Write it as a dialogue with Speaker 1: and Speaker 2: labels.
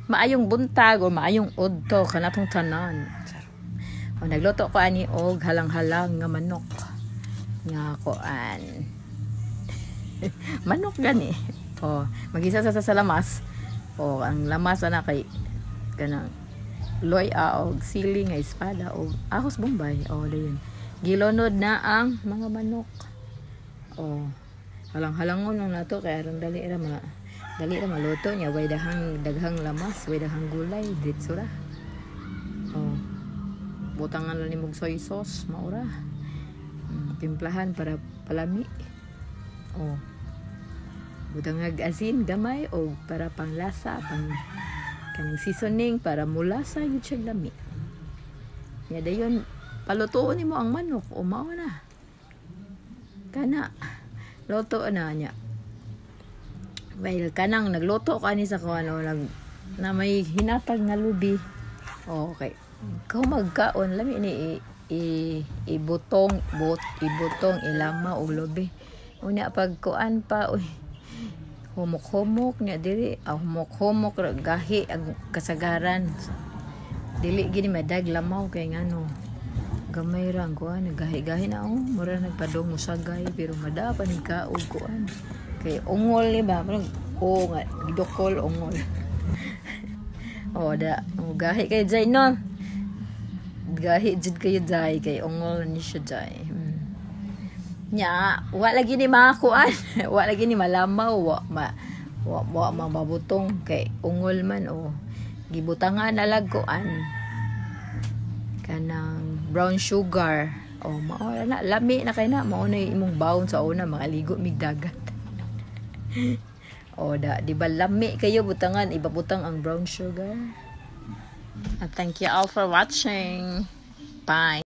Speaker 1: Maayong buntag o maayong udto kanatong tanan. O, nagluto ko ani og halang-halang nga manok. Nga kuan. Manok gani. O, magisa sa lamas. O, ang lamas ana kay kanang loy-a og sili nga espada og ahos bombay. O, dayon. Gilunod na ang mga manok. O, halang-halangon lang nato kay aron dali ra maluto niya, way daghang daghang lamas, way daghang gulay, diretso ra. Oh. Butangan lang nimog soy sauce, mao ra. Timplahan para palami. Oh. Butangag asin gamay o para panglasa, pang kanang seasoning para mulasa gyud siya lami. Nya dayon palutoon nimo ang manok o mao na. Kana luto na niya. Well, kanang nagluto ka ni sa kuan o nag na may hinatag nga lubi. Okay. Ikaw magkaon lami ni i, i, ibutong bot ibutong ilama og lubi. Unya pag kuan pa, uy, humok-humok niya diri, ah, humok-humok ra, gahi ang kasagaran. Dili gini madag lamaw kay ngano gamay ra ang kuan, gahi-gahi na, oh, mura nagpadong sagay, pero mada pa ni kaog kuan kay ungol ni ba, parang o nga gidukol ungol. Oh, da, oh, gahi kay jay no, gahi jud kayo jay kay ungol ni siya jay. Nya wa lagi ni makakuan, wa lagi ni malamaw, wa mabutong kay ungol man. Oh, gibutangan na lag kuan, kanang brown sugar. Oh, mao na, lami na kay na, mao na imong baon sa una makaligo mig dagat. Oh, da, di ba lami kayo butangan, ibabutang ang brown sugar. And thank you all for watching. Bye.